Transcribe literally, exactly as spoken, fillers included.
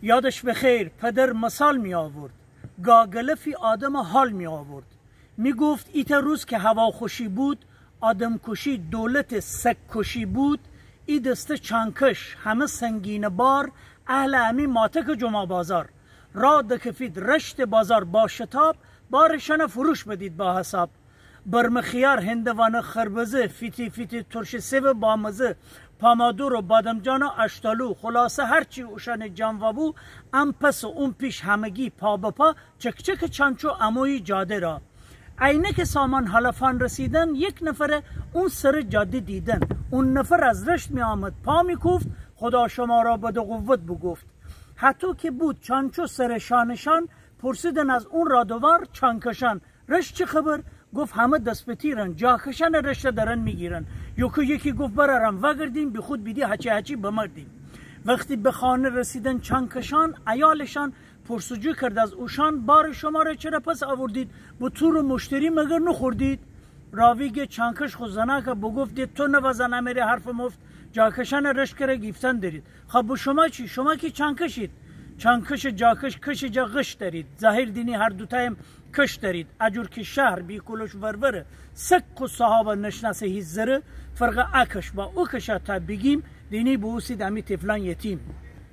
یادش بخیر، پدر مثال می‌آورد، گاگلفی آدمٚ حال می‌آورد. می‌گفت ایتأ روز که هوا خوشی بود، آدم‌کشی دولتٚ سگ‌کشی بود، ای دسته چانکش همه سنگینٚ بار، اهلٚ امی ماتکٚ جمعه‌بازار. را دکفید رشتٚ بازار با شتاب، بارشانه فروش بدید با حساب. برمٚ خیار، هندوانه، خربزه، فیتی فیتی ترشٚ سیو بامزه، پامادور و بادمجان و آشتالو، خلاصه هرچی اوشأنٚ جان وابو، ان پس و اون پیش همگی پا به پا، چکچکٚ چانچو امویی جاده را. عینکٚ سامان هلفان رسیدن، یک نفره اون سرٚ جاده دیدن. اون نفر از رشت می‌آمد، پا می‌کوفت، خدا شما را بده قوت بگفت. هطو که بود چانچو سر شانشان، پرسیدن از اون رادوار چانکشان: رشت چه خبر؟ گفت همه دس به تیرن، جاکشأنٚ رشته دارن می‌گیرن. یکو یکی گفت برارم وأگردیم، بیخود بیدی هچی هچی بمردیم. وقتی به خانه رسیدن چانکشان، عیالشان پرس‌وجو کرد از اوشان: بارٚ شماره چره پس آوردید؟ به تورٚ مشتری مگر نوخوردید؟ راوی گه چانکش خو زناکه بوگفت: ده تو نوازن امره حرفٚ مفت، جاکشأنٚ رشت کره گیفتن درید. خب به شما چی؟ شما کی چانکشید. چانکشٚ جاکش کشٚ جا غش دأرید. ظاهر دینی هر دوتایم کش دأرید. اجور کی شهر بی کلوش وروره، سک خو صاحابه نشناسه هیچ ذره، فرقٚ ا کش با او کشه تا بیگیم، دینی بوبوستید امی طفلان یتیم.